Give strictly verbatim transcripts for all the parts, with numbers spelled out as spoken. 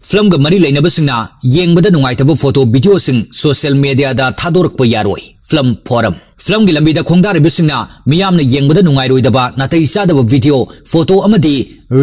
ꯐꯤꯂꯝꯒ ꯃꯔꯤ ꯂꯩꯅꯕꯁꯤꯡꯅ ꯌꯦꯡꯕꯗ ꯅꯨꯡꯉꯥꯏꯇꯕ ꯐꯣꯇꯣ ꯚꯤꯗꯤꯑꯣꯁꯤꯡ ꯁꯣꯁꯤꯌꯦꯜ ꯃꯤꯗꯤꯌꯥꯗ ꯊꯥꯗꯣꯔꯛꯄ ꯌꯥꯔꯣꯏ꯫ Film form. ꯐꯤꯂꯝꯒꯤ ꯂꯝꯕꯤꯗ ꯈꯣꯡꯗꯥꯔꯤꯕꯁꯤꯡꯅ ꯃꯤꯌꯥꯝꯅ ꯌꯦꯡꯕꯗ ꯅꯨꯡꯉꯥꯏꯔꯣꯏꯗꯕ ꯅꯥꯇꯩ ꯆꯥꯗꯕ ꯚꯤꯗꯤꯑꯣ, ꯐꯣꯇꯣ ꯑꯃꯗꯤ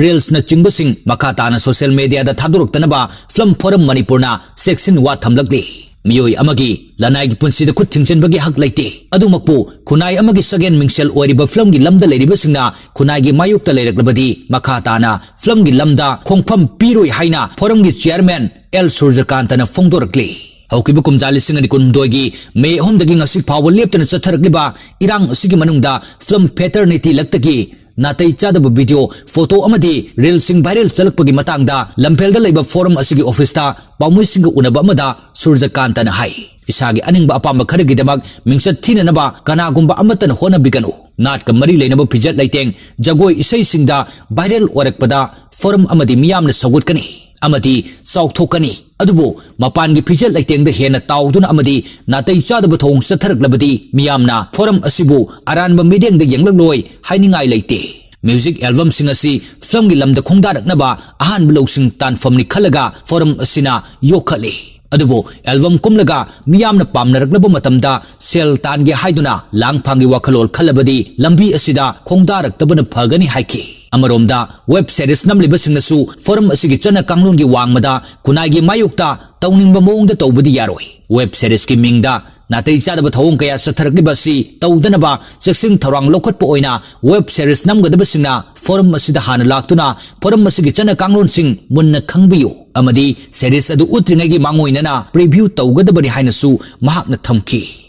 ꯔꯤꯜꯁꯅꯆꯤꯡꯕꯁꯤꯡ ꯃꯈꯥ ꯇꯥꯅ ꯁꯣꯁꯤꯌꯦꯜ ꯃꯤꯗꯤꯌꯥꯗ ꯊꯥꯗꯣꯔꯛꯇꯅꯕ ꯐꯤꯂꯝ ꯐꯣꯔꯝ ꯃꯅꯤꯄꯨꯔꯅ ꯆꯦꯛꯁꯤꯟ ꯋꯥ ꯊꯝꯂꯛꯂꯤ꯫ ꯃꯤꯑꯣꯏ ꯑꯃꯒꯤ ꯂꯅꯥꯏꯒꯤ ꯄꯨꯟꯁꯤꯗ ꯈꯨꯠ ꯊꯤꯡꯖꯤꯟꯕꯒꯤ ꯍꯛ ꯂꯩꯇꯦ꯫ ꯑꯗꯨꯃꯛꯄꯨ ꯈꯨꯟꯅꯥꯏ ꯑꯃꯒꯤ ꯁꯛꯍꯦꯟ ꯃꯤꯡꯁꯦꯜ ꯑꯣꯏꯔꯤꯕ ꯐꯤꯂꯝꯒꯤ ꯂꯝꯗ ꯂꯩꯔꯤꯕꯁꯤꯡꯅ ꯈꯨꯟꯅꯥꯏꯒꯤ ꯃꯥꯌꯣꯛꯇ ꯂꯩꯔꯛꯂꯕꯗꯤ ꯃꯈꯥ ꯇꯥꯅ ꯐꯤꯂꯝꯒꯤ ꯂꯝꯗ ꯈꯣꯡꯐꯝ ꯄꯤꯔꯣꯏ ꯍꯥꯏꯅ ꯐꯣꯔꯝꯒꯤ ꯆꯤꯌꯔꯃꯦꯟ ꯑꯦꯜ ꯁꯨꯔꯖꯀꯥꯟꯇꯅ ꯐꯣꯡꯗꯣꯔꯛꯂꯤ꯫ ꯍꯧꯈꯤꯕ ꯀꯨꯝꯖꯥ ꯂꯤꯁꯤꯡ ꯑꯅꯤ ꯀꯨꯟꯍꯨꯝꯗꯣꯏꯒꯤ ꯃꯦ ꯑꯍꯨꯝꯗꯒꯤ ꯉꯁꯤ ꯐꯥꯎꯕ ꯂꯦꯞꯇꯅ ꯆꯠꯊꯔꯛꯂꯤꯕ ꯏꯔꯥꯡ ꯑꯁꯤꯒꯤ ꯃꯅꯨꯡꯗ ꯐꯤꯂꯝ ꯐꯦꯇꯔꯅꯤꯇꯤ ꯂꯛꯇꯒꯤ ꯅꯥꯇꯩ ꯆꯥꯗꯕ ꯚꯤꯗꯤꯑꯣ, ꯐꯣꯇꯣ ꯑꯃꯗꯤ ꯔꯤꯜꯁꯤꯡ ꯚꯥꯏꯔꯦꯜ ꯆꯠꯂꯛꯄꯒꯤ ꯃꯇꯥꯡꯗ ꯂꯝꯐꯦꯜꯗ ꯂꯩꯕ ꯐꯣꯔꯝ ꯑꯁꯤꯒꯤ ꯑꯣꯐꯤꯁꯇ ꯄꯥꯎꯃꯤꯁꯤꯡꯒ ꯎꯅꯕ ꯑꯃꯗ ꯁꯨꯔꯖꯀꯥꯟꯇꯅ ꯍꯥꯏ, ꯏꯁꯥꯒꯤ ꯑꯅꯤꯡꯕ ꯑꯄꯥꯝꯕ ꯈꯔꯒꯤꯗꯃꯛ ꯃꯤꯡꯆꯠ ꯊꯤꯅꯅꯕ ꯀꯅꯥꯒꯨꯝꯕ ꯑꯃꯠꯇꯅ ꯍꯣꯠꯅꯕꯤꯒꯅꯨ꯫ ꯅꯥꯠꯀ ꯃꯔꯤ ꯂꯩꯅꯕ ꯐꯤꯖꯦꯠ ꯂꯩꯇꯦꯡ, ꯖꯒꯣꯏ ꯏꯁꯩꯁꯤꯡꯗ ꯚꯥꯏꯔꯦꯜ ꯑꯣꯏꯔꯛꯄꯗ ꯐꯣꯔꯝ ꯑꯃꯗꯤ ꯃꯤꯌꯥꯝꯅ ꯁꯧꯒꯠꯀꯅꯤ ꯑꯃꯗꯤ ꯆꯥꯎꯊꯣꯛꯀꯅꯤ꯫ ꯑꯗꯨꯕꯨ ꯃꯄꯥꯟꯒꯤ ꯐꯤꯖꯦꯠ ꯂꯩꯇꯦꯡꯗ ꯍꯦꯟꯅ ꯇꯥꯎꯗꯨꯅ ꯑꯃꯗꯤ ꯅꯥꯇꯩ ꯆꯥꯗꯕ ꯊꯧꯑꯣꯡ ꯆꯠꯊꯔꯛꯂꯕꯗꯤ ꯃꯤꯌꯥꯝꯅ ꯐꯣꯔꯝ ꯑꯁꯤꯕꯨ ꯑꯔꯥꯟꯕ ꯃꯤꯠꯌꯦꯡꯗ ꯌꯦꯡꯂꯛꯂꯣꯏ ꯍꯥꯏꯅꯤꯡꯉꯥꯏ ꯂꯩꯇꯦ꯫ ꯃ꯭ꯌꯨꯖꯤꯛ ꯑꯦꯜꯕꯝꯁꯤꯡ ꯑꯁꯤ ꯐꯤꯂꯝꯒꯤ ꯂꯝꯗ ꯈꯣꯡꯗꯥꯔꯛꯅꯕ ꯑꯍꯥꯟꯕ ꯂꯧꯁꯤꯡ ꯇꯥꯟꯐꯝꯅꯤ ꯈꯜꯂꯒ ꯐꯣꯔꯝ ꯑꯁꯤꯅ ꯌꯣꯛꯈꯠꯂꯤ꯫ ꯑꯗꯨꯕꯨ ꯑꯦꯜꯕꯝ ꯀꯨꯝꯂꯒ ꯃꯤꯌꯥꯝꯅ ꯄꯥꯝꯅꯔꯛꯂꯕ ꯃꯇꯝꯗ ꯁꯦꯜ ꯇꯥꯟꯒꯦ ꯍꯥꯏꯗꯨꯅ ꯂꯥꯡꯐꯥꯡꯒꯤ ꯋꯥꯈꯜꯂꯣꯟ ꯈꯜꯂꯕꯗꯤ ꯂꯝꯕꯤ ꯑꯁꯤꯗ ꯈꯣꯡꯗꯥꯔꯛꯇꯕꯅ ꯐꯒꯅꯤ ꯍꯥꯏꯈꯤ꯫ ꯑꯃꯔꯣꯝꯗ ꯋꯦꯕ ꯁꯦꯔꯤꯁ ꯅꯝꯂꯤꯕꯁꯤꯡꯅꯁꯨ ꯐꯣꯔꯝ ꯑꯁꯤꯒꯤ ꯆꯠꯅ ꯀꯥꯡꯂꯣꯟꯒꯤ ꯋꯥꯡꯃꯗ ꯈꯨꯟꯅꯥꯏꯒꯤ ꯃꯥꯌꯣꯛꯇ ꯇꯧꯅꯤꯡꯕ ꯃꯑꯣꯡꯗ ꯇꯧꯕꯗꯤ ꯌꯥꯔꯣꯏ꯫ ꯋꯦꯕ ꯁꯦꯔꯤꯁꯀꯤ ꯃꯤꯡꯗ ꯅꯥꯇꯩ ꯆꯥꯗꯕ ꯊꯧꯑꯣꯡ ꯀꯌꯥ ꯆꯠꯊꯔꯛꯂꯤꯕ ꯑꯁꯤ ꯇꯧꯗꯅꯕ ꯆꯦꯛꯁꯤꯟ ꯊꯧꯔꯥꯡ ꯂꯧꯈꯠꯄ ꯑꯣꯏꯅ ꯋꯦꯕ ꯁꯦꯔꯤꯁ ꯅꯝꯒꯗꯕꯁꯤꯡꯅ ꯐꯣꯔꯝ ꯑꯁꯤꯗ ꯍꯥꯟꯅ ꯂꯥꯛꯇꯨꯅ ꯐꯣꯔꯝ ꯑꯁꯤꯒꯤ ꯆꯠꯅ ꯀꯥꯡꯂꯣꯟꯁꯤꯡ ꯃꯨꯟꯅ ꯈꯪꯕꯤꯌꯨ ꯑꯃꯗꯤ ꯁꯦꯔꯤꯁ ꯑꯗꯨ ꯎꯠꯇ꯭ꯔꯤꯉꯩꯒꯤ ꯃꯥꯡꯑꯣꯏꯅꯅ ꯄ꯭ꯔꯤꯚ꯭ꯌꯨ ꯇꯧꯒꯗꯕꯅꯤ ꯍꯥꯏꯅꯁꯨ ꯃꯍꯥꯛꯅ ꯊꯝꯈꯤ꯫